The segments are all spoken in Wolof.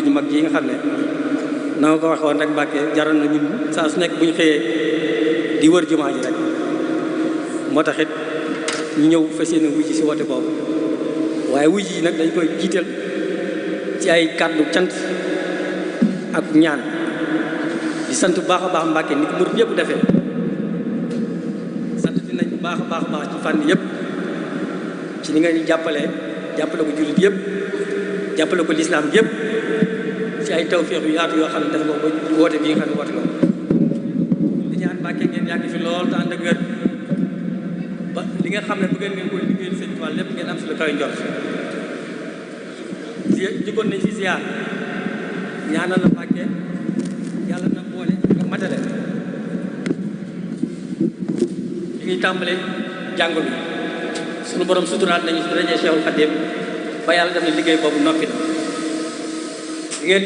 ju mag ji nga xam ne na nga ko waxoon rek Mbàkke jaral na ñun saa su nekk bu ñu xëyee di wër jumaa ji rek moo taxit ñu ñëw fas yéene wuy ji si woote boobu waaye wuy ji nag dañ koy jiital ci ay kàddu cant ak ñaan di sant bu baax a baax Mbàkke ni ko murid yëpp defee sant dinañ bu baax a baax ci fànn yëpp ci ni nga ñu jàppale ko jullit yëpp jàppale ko lislaam yëpp ci ay tawfeex yu yaatu yoo xam ne def nga ko woote bi nga xam ne woote nga di ñaan Mbàkke ngeen yàgg fi lool te ànd ak wér ba li nga xam ne bu ngeen koy liggéeyal seen tool lépp ngeen am si lu kaw njort jikkoon nañ si ziar ñaanal la Mbàkke yàlla na boole nga matale li ñuy tàmbale jàngu bi suñu borom suturaat nañu si daraje Cheikhul Khadim ba yàlla def na liggéey boobu noppi na ngeen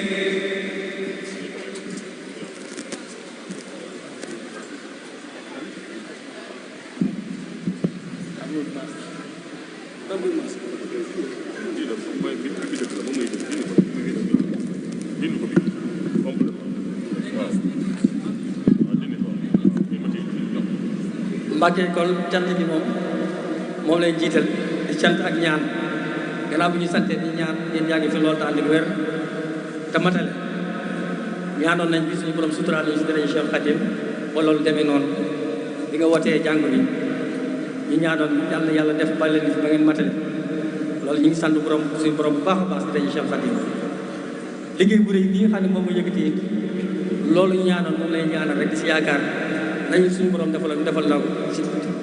Mbàkke kon cant gi moom lay jiital di cant ak ñaan gannaaw bu ñu santee di ñaan ngeen yàgg fi loolu te ànd ak wér te matale ñaanoon nañ bi suñu borom suturaal nañu si daraja Cheikh Khadim ba loolu demee noonu bi nga wootee jàng bi ñu ñaanoon yàlla def ba leen fi ba ngeen matale loolu ñu ngi sant borom suñu borom bu baax a baax si daraja Cheikh Khadim liggéey bu rëy bi nga xam ne moom mu yëkkati loolu ñu ñaanoon moom lay ñaanal rek di si yaakaar nañu suñu borom defal na ko si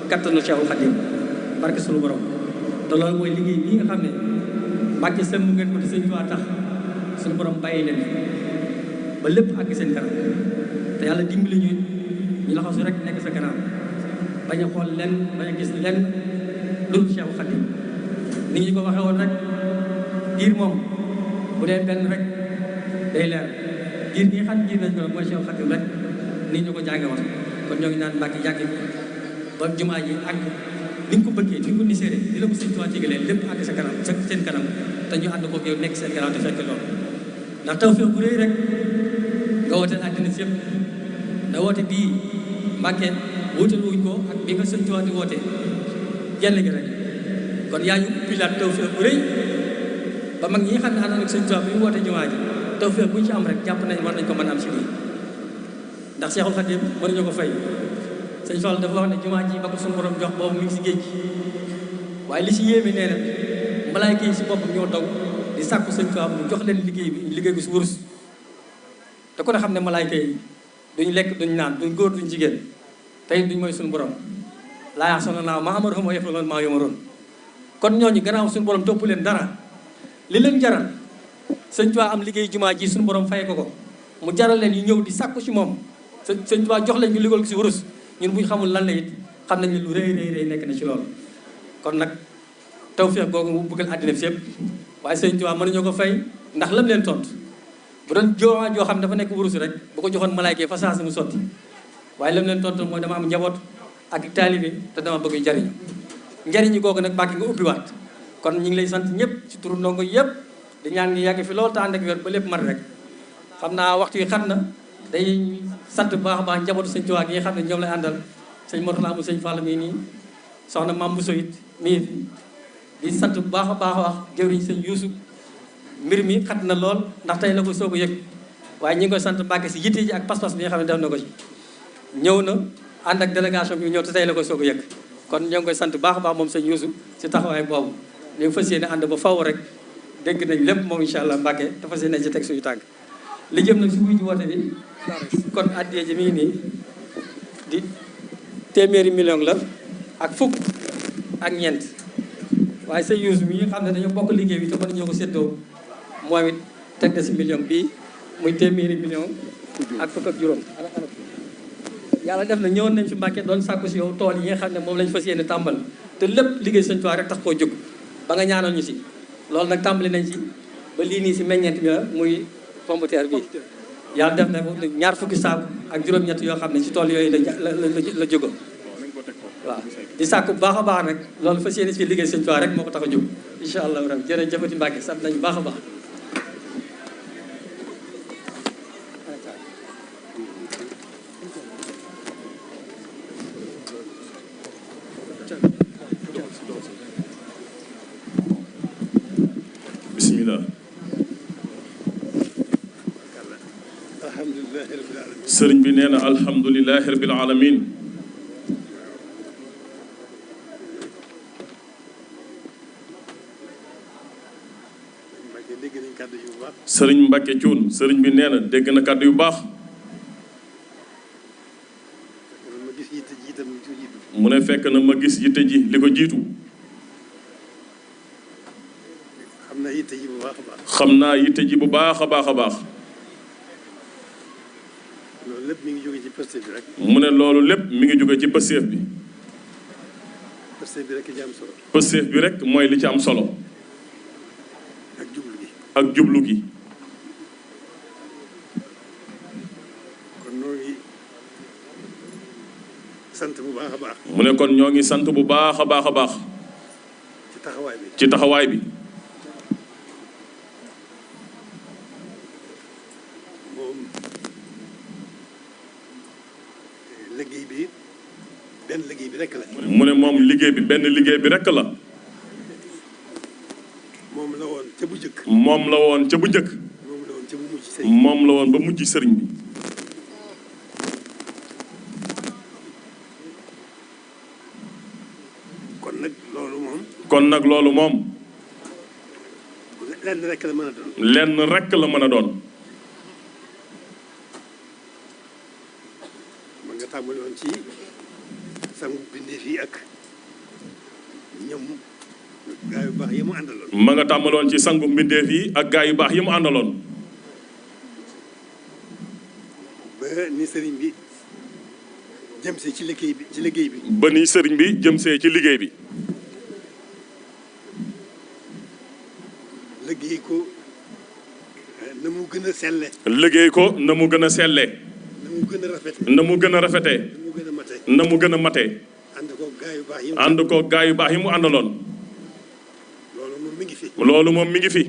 kattanu Cheikhul Khadim barke suñu borom te loolu mooy liggéey bii nga xam ne Mbàkke sëmm ngeen ko di sëñ Tuubaa tax suñu borom bàyyi leen ba lépp àgg seen kanam te yàlla dimbali ñu laxasu rek nekk sa kanam bañ a xool lenn bañ a gis lenn loolu Cheikhul Khadim ni ñu ko waxee woon rek diir moom bu dee benn rek day leer diir bi nga xam ne diir nañ ko mooy Cheikhul Khadim rek ni ñu ko jànge woon kon ñoo ngi naan Mbàkke yàgg ba jumaa ji àgg ni nga ko bëggee ni nga ko niséeré di la ko sëñ Tuubaa digalee lépp àgg sa kanam seen kanam te ñu ànd ko yow nekk seen kanam te fekk loolu ndax tawfeex bu rëy rek nga woote àddina si yëpp da woote bii Mbàkke woote wuñ ko ak bi nga sëñ Tuubaa di woote genn gi rek kon yaa ñu ubbilaat tawfeex bu rëy ba mag ñi nga xam ne ànd ak sëñ Tuubaa bi ñu woote jumaa ji tawfeex bu ñu ci am rek jàpp nañ war nañ ko mën a am si lii ndax Cheikhul Khadim mënuñu ko fay sëñ Fall dafa wax ne jumaa ji ba ko suñu borom jox boobu mi ngi si géej gi waaye li si yéeme nee na malaayka yi si boppam ñoo daw di sàkku sëñ Tuubaa mu jox leen liggéey bi si wurus te ko ne xam ne malaayka yi duñ lekk duñ naan duñ góor duñ jigéen tey duñ mooy suñu borom laa ya'suuna maa amarahum wa yaf'aluuna maa yu'maruun kon ñooñu gannaaw suñu borom topp leen dara li leen jaral sëñ Tuubaa am liggéey jumaa ji suñu borom fay ko mu jaral leen yu ñëw di sàkku si moom sëñ Tuubaa jox leen ñu liggéeyal ko si wurus ñun bu ñu xamul lan la it xam nañ ne lu rëy nekk na ci loolu kon nag tawfeex googu mu bëggal àddina fi yëpp waaye sëñ Tuubaa mënuñoo ko fay ndax lam leen tontu bu doon jumaa joo xam ne dafa nekk wurus rek bu ko joxoon malaayka yi fa saa si mu sotti waaye lam leen tontu mooy dama am njaboot ak taalibe te dama bëgg njariñu googu nag Mbàkke nga ubbiwaat kon ñu ngi lay sant ñëpp ci turu ndongo yëpp di ñaan ngi yàgg fi loolu te ànd ak wér ba lépp mat rek xam naa waxtu yi xat na day sant bu baax a baax njabootu sëñ Tuubaa gi nga xam ne ñoom lay àndal sëñ Mortala mu sëñ Fall mii nii soxna Mame Bousso it mii di sant bu baax a wax jëwriñ sëñ Yuusu mbir mi xat na lool ndax tey la ko soog a yëg waaye ñi ngi koy sant Mbàkke si yitte ji ak pas-pas bi nga xam ne def na ko ci ñëw na ànd ak délégation bi ñëw te tey la ko soog a yëg kon ñoo ngi koy sant bu baax a baax moom sëñ Yuusu si taxawaay boobu ñu fas yéene ànd ba faw rek dégg nañ lépp moom incha allah Mbàkke te fas yéene ci teg suñu tànk li jëm nag si wuy ji woote bi kon addiyee ji mi ngi nii di téeméeri million la ak fukk ak ñeent waaye sëñ Yuusu mi nga xam ne dañoo bokk liggéey bi te mën nañoo ko séddoo moom it teg na si million bii muy téeméeri million ak fukk ak juróom yàlla def na ñëwoon nañ fi Mbàkke doon sàkku si yow tool yi nga xam ne moom lañ fas yéene tàmbal te lépp liggéey sëñ Tuubaa rek tax koo jóg ba nga ñaanal ñu si loolu nag tàmbali nañ si ba lii nii si meññeent bi la muy pomme de terre bi yàlla def na ñaar fukki saaku ak juróom-ñett yoo xam ne ci tool yooyu la jógoon waaw di sàkku bu baax a baax nag loolu fas yéene si liggéey sëñ Tuubaa rek moo ko tax a jóg incha allah rabbi jërëjëfati Mbàkke sant nañu baax a baax sëriñ bi nee na alhamdulilahi rabbil alamin. sëriñ Mbacke Thioune sëriñ bi nee na dégg na kàddu yu baax. mu ne fekk na ma gis yitte ji li ko jiitu. xam naa yitte ji bu baax a baax. xam naa yitte ji bu baax a baax a baax. loolu lépp mi ngi jóge ci Pastef bi rek. mu ne loolu lépp mi ngi jóge ci Pastef bi. Pastef bi rek ci am solo. Pastef bi rek mooy li ci am solo. ak jublu gi. ak jublu gi. kon ñoo ngi sant bu baax a baax. mu ne kon ñoo ngi sant bu baax a baax a baax. ci taxawaay bi. ci taxawaay bi. moom liggéey bi benn liggéey bi rek la. mu ne moom liggéey bi benn liggéey bi rek la. moom la woon ca bu njëkk. moom la woon ca bu njëkk. moom la woon ca bu mujj sëriñ. moom la woon ba mujj sëriñ bi. kon nag loolu moom. kon nag loolu moom. lenn rek la mën a doon. lenn rek la mën a doon. man nga tàmbali woon ci sangu bindee fii ak ñoom gaa yu baax yi mu àndaloon. ma nga tàmbaloon ci sangu mbindeef yi ak gaa yu baax yi mu àndaloon. ba ni sëriñ bi jëm see ci liggéey bi ci liggéey bi. ba ni sëriñ bi jëm see ci liggéey bi. liggéey ko na mu gën a selle. liggéey ko na mu gën a sellee. na mu gën a rafete. na mu gën a rafetee. na mu gën a mate. na mu gën a matee. ànd ko gaa yu baax yi mu. ànd ko gaa yu baax yi mu àndaloon. loolu moom mi ngi fi. loolu moom mi ngi fi.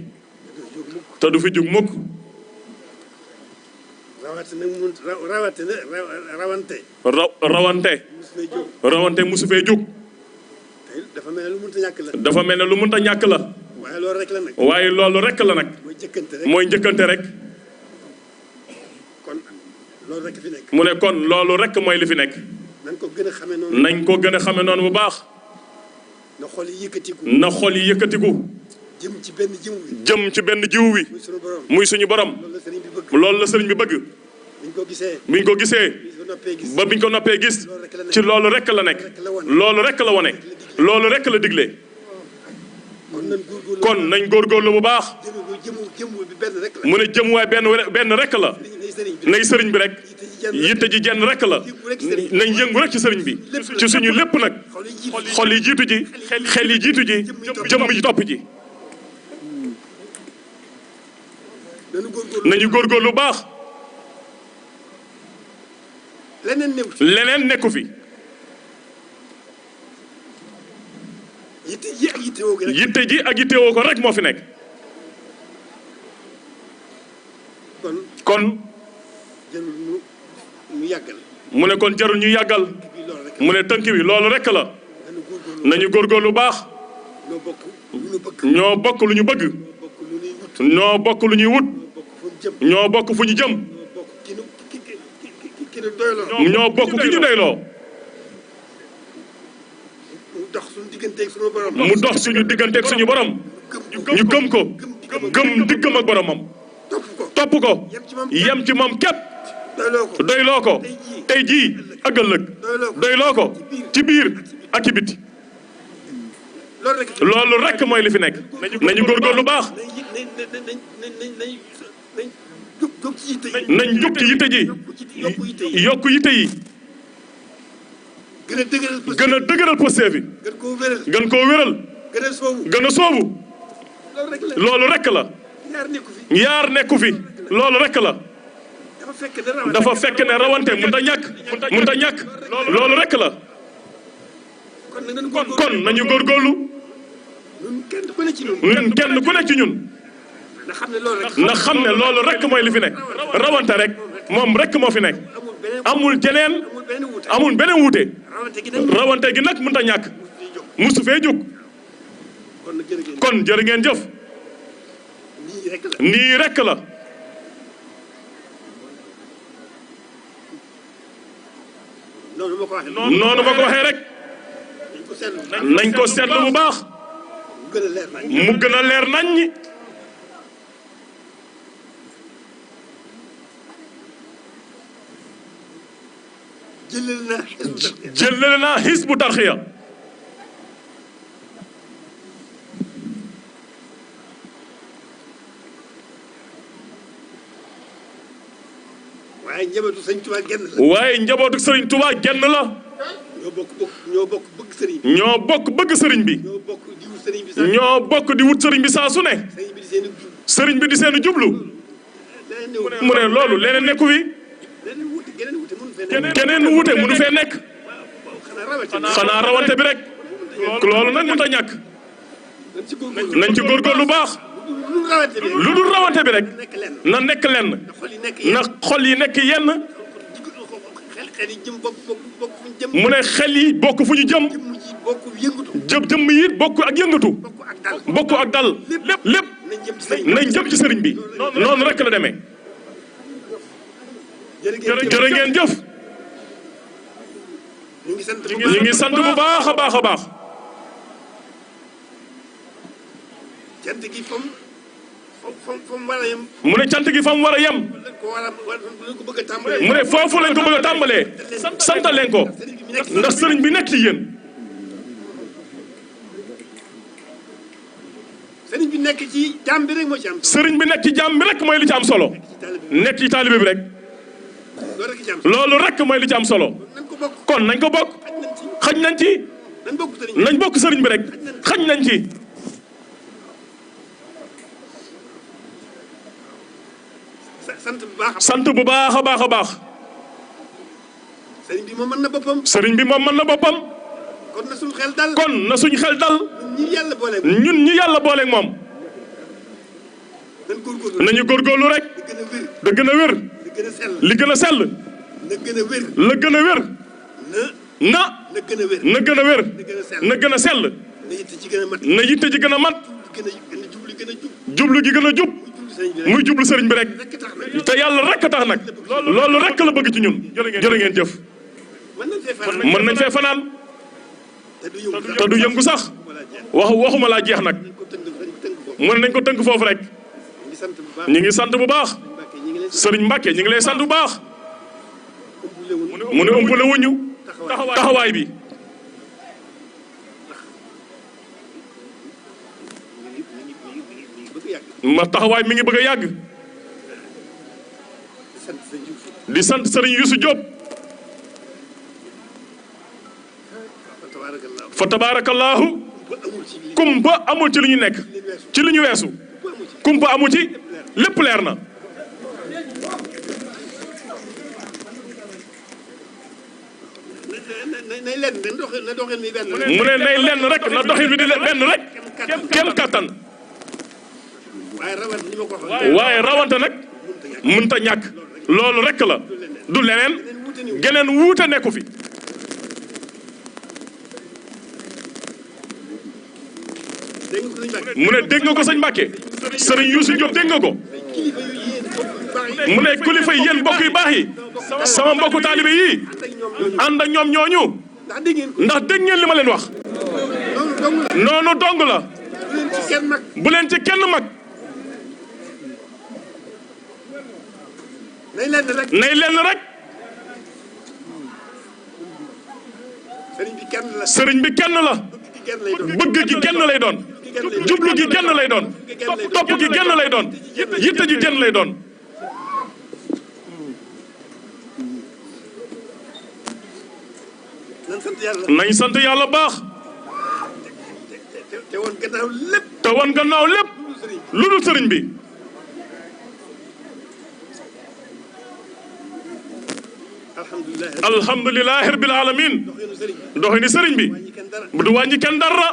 te du fi jug mukk. rawante. rawante. musu fay jóg. rawante musu fee jug. tey dafa mel ne lu mënta ñàkk la. dafa mel ne lu mënta ñàkk la. waaye loolu rek la nag. waaye loolu rek la nag. mooy jëkkante rek. mooy njëkkante rek. kon loolu rek fi nekk. mu ne kon loolu rek mooy li fi nekk. nañ ko gën a xamee noonu. nañ ko gën a xame noonu bu baax. na xol yi yëkkatiku. na xol yi yëkkatiku. jëm ci benn jiw wi. jëm ci benn jiw wi. muy sunu borom. muy suñu borom. loolu la sëriñ bi bëgg. loolu la sëriñ bi bëgg. biñ ko gisee. biñ ko gisee. biñ ko noppee gis. ba biñ ko noppee gis. loolu rek la nekk. ci loolu rek la nekk. loolu rek la wone. loolu rek la digle. kon nañ góorgóorlu. kon nañ góorgóorlu bu baax. jëm bi benn rek la. mu ne jëmuwaay benn rek la. nay sëriñ bi rek. yitte ji jenn rek la. nañ yëngu rek ci sëriñ bi. ci suñu lépp nag. xol yi jiitu ji. xel yi jiitu ji. jëmm ji topp ji. nañu góorgóorlu bu baax. leneen nekku fi. yitte ji ak yittewoo gi rek. yitte ji ak yittewoo ko rek moo fi nekk. kon. jarul ñu yàggal. mu ne kon jarul ñu yàggal. mu ne tënk bi loolu rek la. nañu góorgóorlu bu baax. ñoo bokk lu ñu bëgg. ñoo bokk lu ñuy wut. ñoo bokk fu ñu jëm. ñoo bokk ki ñu doyloo. mu dox suñu digganteeg suñu borom. mu dox suñu digganteeg suñu borom. ñu gëm ko. gëm diggam ak boromam. topp ko. yem ci moom képp. doyloo ko. tey jii ak ëllëg. doyloo ko. ci biir ak ci biti. loolu rek mooy li fi nekk. nañu góorgóorlu lu baax. nañ jóg ci yitte ji. yokku yitte yi. gën a dëgëral Pastef bi. gën koo wéral. gën a soobu. loolu rek la. yaar nekku fi. loolu rek la. dafa fekk ne rawante mënut a ñàkk. mënut a ñàkk. loolu rek la. kon nañu góorgóorlu. ñun kenn ku ne ci ñun. na xam ne loolu rek mooy li fi nekk. rawante rek moom rek moo fi nekk. amul jeneen. amul beneen wuute. rawante gi nag mënut a ñàkk. musu fee jóg. kon jërë ngeen jëf. nii rek la. noonu ma ko waxee rek nañ ko seetlu bu baax mu gën a leer nañ ñi jëlale naa Hizbut Tarqiyyah waaye njabootu Sëriñ Tuubaa genn la. waaye njabootu Sëriñ Tuubaa genn la. ñoo bokk bëgg sëriñ bi. ñoo bokk bëgg sëriñ bi. ñoo bokk di wut sëriñ bi saa. ñoo bokk di wut sëriñ bi saa su ne. sëriñ bi di seen jublu. mu ne loolu leneen nekku fi. keneen wute mënu fee nekk. xanaa rawante bi rek. loolu nag mënut a ñàkk. nañ ci góorgóorlu lu baax. lu dul rawante bi rek. na nekk lenn. na xol yi nekk yenn. mu ne xel yi bokk fu ñu jëm. jëmm yi bokk ak yëngatu. bokk ak dal lépp nañ jëm ci sëriñ bi. noonu rek la demee. jërë ngeen jëf. ñu ngi sant bu baax a baax a baax. mu ne cant gi fa mu war a yem. mu ne foofu lañ ko bëgg a tàmbalee. sant leen ko ndax sëriñ bi nekk ci yéen. sëriñ bi nekk ci jàmm bi rek moo ci am. sëriñ bi nekk ci jàmm bi rek mooy li ci am solo. nekk ci taalibe bi rek. loolu rek mooy li ci am solo. kon nañ ko bokk. xaj nañ ci. nañ bokk sëriñ bi rek. xaj nañ ci. sant bu baax a baax a baax. sëriñ bi moom mën na boppam. sëriñ bi moom mën na boppam. kon na suñu xel dal. kon na suñu xel dal. ñun ñi yàlla booleeg moom. nañu góorgóorlu rek. da gën a wér. li gën a sell. la gën a wér. na gën a wér. na gën a sell. na yitte ji gën a mat. jublu gi gën a jub. muy jublu sëriñ bi rek. te yàlla rek a tax nag. loolu rek la bëgg ci ñun. jërë ngeen jëf. mën nañ fee fanaan. te du yëngu sax. waxuma laa jeex nag. mën nañ ko tënk foofu rek. ñu ngi sant bu baax. sëriñ Mbàkke ñu ngi lay sant bu baax. mu ne ëmpale wuñu taxawaay bi. ma taxawaay mi ngi bëgg a yàgg. di sant sëriñ Youssou Diop. fa tabaarakallaahu. kumpa amul ci li ñu nekk. ci li ñu weesu. kumpa amu ci lépp leer na. mu ne nay lenn rek na doxin bi di lenn rek. kem kattan. waaye rawante nag mënta ñàkk. loolu rek la du leneen. geneen wuute nekku fi. mu ne dégg nga ko sëñ Mbàkke. sëriñ Youssou Diop dégg nga ko. mu ne kilifa yi yéen mbokk yu baax yi. sama mbokku taalibe yi. ànd ak ñoom ñooñu. ndax dégg ngeen li ma leen wax. noonu dong la. bu leen ci kenn mag. nay lenn rek. sëriñ bi kenn la. bëgg gi kenn lay doon. jublu gi kenn lay doon. topp gi kenn lay doon. yitte ji kenn lay doon. nañ sant yàlla baax. te woon gannaaw lépp. lu dul sëriñ bi. alhamdulilahi rabbil alamin. doxini sëriñ bi. du wàññi kenn dara.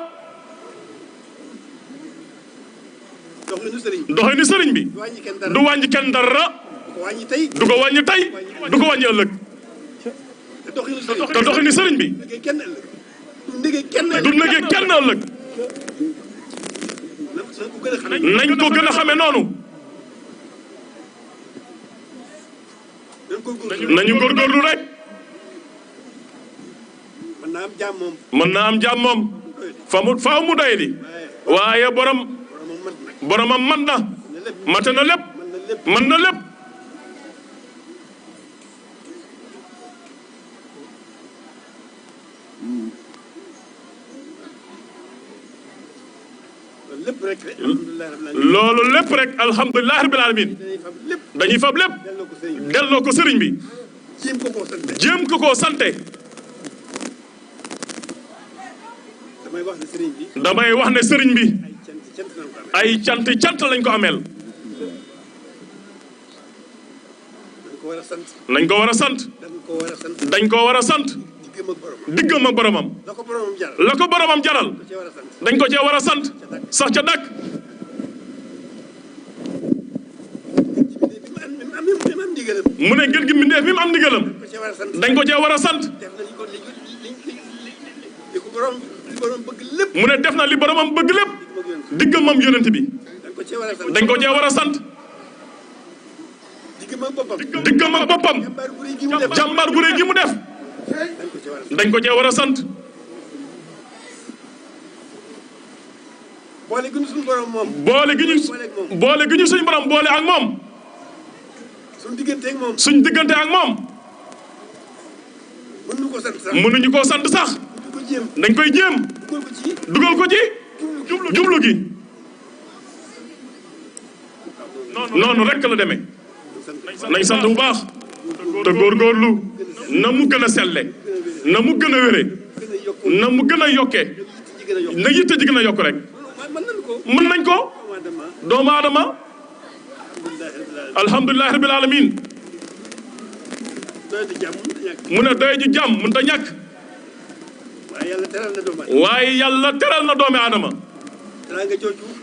doxini sëriñ bi. du wàññi kenn dara. du ko wàññi tey. du ko wàññi ëllëg. te doxini sëriñ bi. du négee kenn ëllëg. nañ ko gën a xamee noonu. nañu góorgóorlu rek. am jàmm moom. mën naa am jàmm moom faaw mu doy di waaye boromam man na mate na lépp mën na lépp. loolu lépp rek alhamdulilah rabbil alamin dañuy fab lépp delloo ko sëriñ bi jéem ko koo sante. damay wax ne sëriñ bi ay cant lañ ko ameel. nañ ko war a sant dañ ko war a sant diggam ak boromam la ko boromam jaral dañ ko cee war a sant sax ca dàkk. mu ne ngeen gi mbindeef mi mu am ndigalam dañ ko cee war a sant. mu ne def na li boromam bëgg lépp diggam moom yonent bi dañ ko cee war a sant. diggam ak boppam jàmbaar gu rëy gi mu def dañ ko cee war a sant. boole gi ñu suñu borom moom. boole gi ñu suñu borom boole ak moom. suñu diggante ak moom. suñu diggante ak moom. mënuñu koo sant sax. mënuñu koo sant sax. dañ koy jéem. dugal ko ci. jublu gi. noonu rek la demee. nañ sant bu baax. te góorgóorlu na mu gën a selle. na mu gën a wére. na mu gën a yokkee. na yitte ji gën a yokk rek. mën nañ ko. doomu aadama. alhamdulilah rabbil alamin. mu ne doy ji jàmm mënut a ñàkk. waaye yàlla teral na doomu aadama.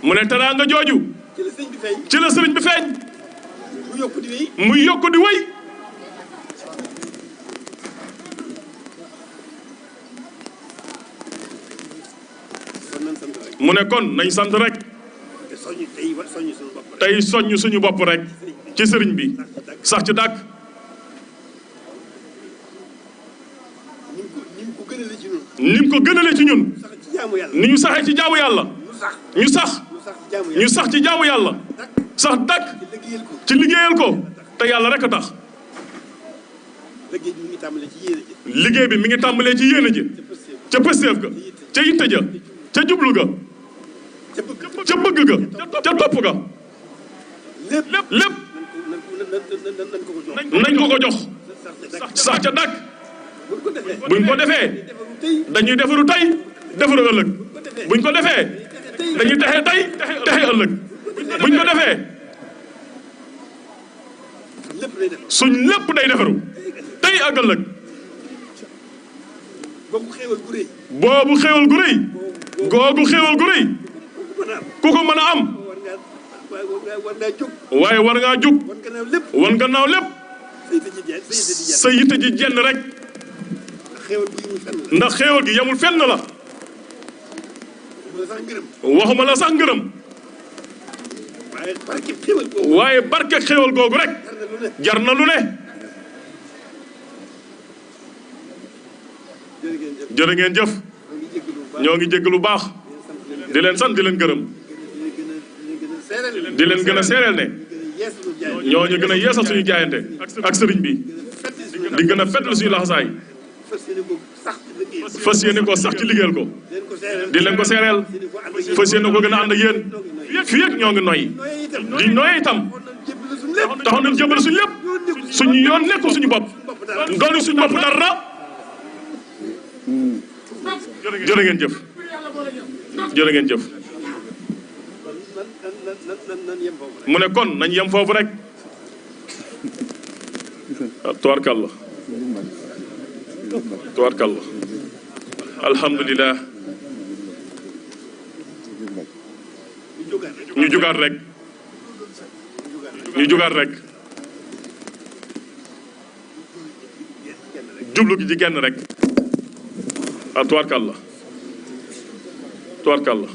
mu ne teraanga jooju. ci la sëriñ bi feeñ. muy yokk di wéy. mu ne kon nañ sant rek. tey soññ suñu bopp rek. ci sëriñ bi sax ci dàkk. ni mu ko gënalee ci ñun. ni ñu saxee ci jaamu yàlla. ñu sax ci jaamu yàlla. sax dàkk ci liggéeyal ko te yàlla rek a tax. liggéey bi mi ngi tàmbalee ci yéene ji. ca pësteef ga. ca yitte ja. ca jublu ga. ca bëgg ga. ca topp ga. lépp nañ ko jox. sax ca dàkk. buñ ko defee dañuy defaru tey defaru ëllëg. buñ ko defee dañuy texe tey texe ëllëg. buñ ko defee suñ lépp day defaru tey ak ëllëg. boobu xéewal gu rëy. googu xéewal gu rëy. ku ko mën a am. waaye war ngaa jóg. wan gannaaw lépp. sa yitte ji jenn rek. ndax xéewal gi yamul fenn la. waxuma la sax ngërëm. waaye barke xéewal googu rek. jar na lu ne. jërë ngeen jëf. ñoo ngi jégg lu baax. di leen sant di leen gërëm. di leen gën a seereel ne. ñooñu gën a yeesal suñu jaayante ak sëriñ bi. di gën a fettal suñu laxasaay. fas yéene ko sax ci liggéeyal ko. di leen ko seereel. fas yéene ko gën a ànd ak yéen. fii ak ñoo ngi noyyi. di noyyi itam. taxoon nañ jébal suñu lépp. suñu yoon nekkul suñu bopp. doonu suñu bopp dara. jërë ngeen jëf. jërë ngeen jëf. mu ne kon nañ yem foofu rek. tubaarkàlla. tubaarkàlla. alhamdulilah. ñu jugaat rek. ñu jugaat rek. jublu gi ci genn rek. tubaarkàlla. tubaarkàlla.